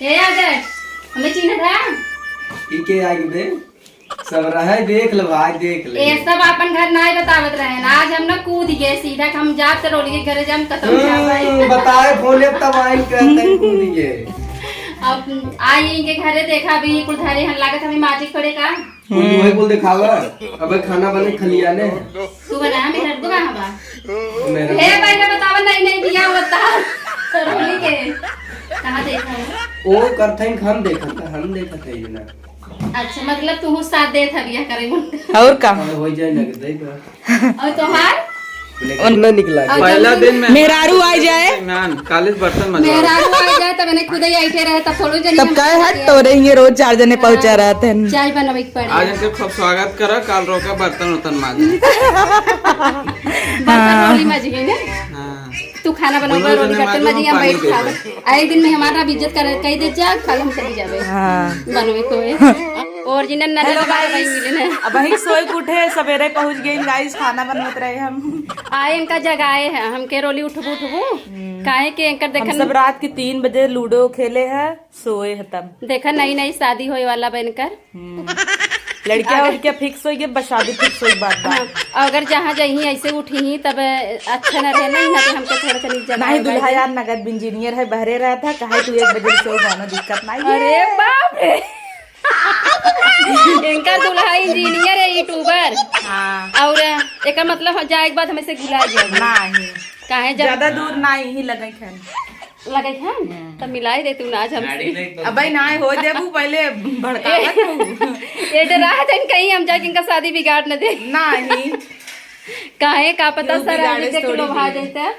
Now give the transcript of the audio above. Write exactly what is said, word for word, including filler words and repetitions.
ए आदर्श, हमें चिन्हत है? ई के आगे बे? सब रहे, देख ले भाई, देख ले। ए सब आपन घर नाहीं बतावत रहे ना। आज हम ना कूद गए सीधा, हम जात रोली के घरे जाम, कसम खा भाई। हम्म, बताए फोने तब आई कहते हैं कूद गए। अब आई इनके घरे देखा, अभी कुल धरे हन, लागत हमें माजिक पड़े का। कुल वही कुल दिखावा। अबे खाना बने खलिया ने। तू बना, मेहर तू कहाँ बा? मेहर हे पहले बतावा, नहीं, नहीं, बिया होता। रोली के। कहाँ देखा हो? ओ करथैन, हम देखत, हम देखत है ना। अच्छा, मतलब तू साथ देत है बिया करे में। और का? हाँ, हो जाए लग जाए तो। और तोहार? लेकिन ना निकला। और पहला तुम दिन में मेहरारू आ जाए। मेहमान, काले से बर्तन मजवा। मेहरारू आ जाए, तब इन्हें खुद ही ऐठे रहे, तब थोड़ो जनी तब हम काहे हट तो रही है, रोज चार जने पहुंचा हाँ। रहते हैं। चाय बनवे के पड़े। आज इनके खूब स्वागत करा, काल रोका बर्तन उर्तन माजे। बर्तन हाँ। रोली माजी गई ना? हाँ। तू खाना बनावा, दोनों रोली जने बर्तन माजो, माजी, हम हम पानी बैठ दे खावा। दे। आ, एक दिन मेहमान रहा, इज्जत कर, कह दे जा, कल हम चली जावे। हाँ। बनवे को है। Original ननद हेलो बाबा guys, मिले ना। अब वही सोए के उठे, सवेरे पहुंच गए guys, खाना बनवत रहे हम। आए इनका जगाए है, हमके रोली उठबू, उठबू। हम्म। काहे के इनकर हम देखन सब रात के तीन बजे लूडो खेले है, सोए है तब। देखा नई नई शादी होए वाला बा इनकर। हम्म। लड़किया अरे। उड़किया fix होई गए, बस शादी fix होई बात बा। हाँ, अगर जहाँ जइहीं ऐसे उठिहीं तब अच्छा न रहे ना, इहाँ पे हमके थोड़ा सा नीचा नहीं, दुल्हा यार नगद इंजीनियर है, बहरे रहा था, कहे तू एक बजे से कौनो दिक्कत नहीं है। अरे बाप रे। इनका दुल्हा इंजीनियर है, YouTuber। हाँ। और एकर मतलब हम जाए के बाद हमें से भुला गया। नहीं। काहे जब ज्यादा दूर ना, यही लगे खान। लगे खान? हम्म। तब मिलाई दे तू ना आज हमसे। गाड़ी नहीं तो अबे ना हो देबू, पहले भड़कावत हूँ। ये डरा है तन कहीं हम जाके इनका शादी बिगाड़ न दे। नहीं। काहे का पता क्यों सर बिगाड़े आगे से थोड़ी लोभा देर। जाता। ना।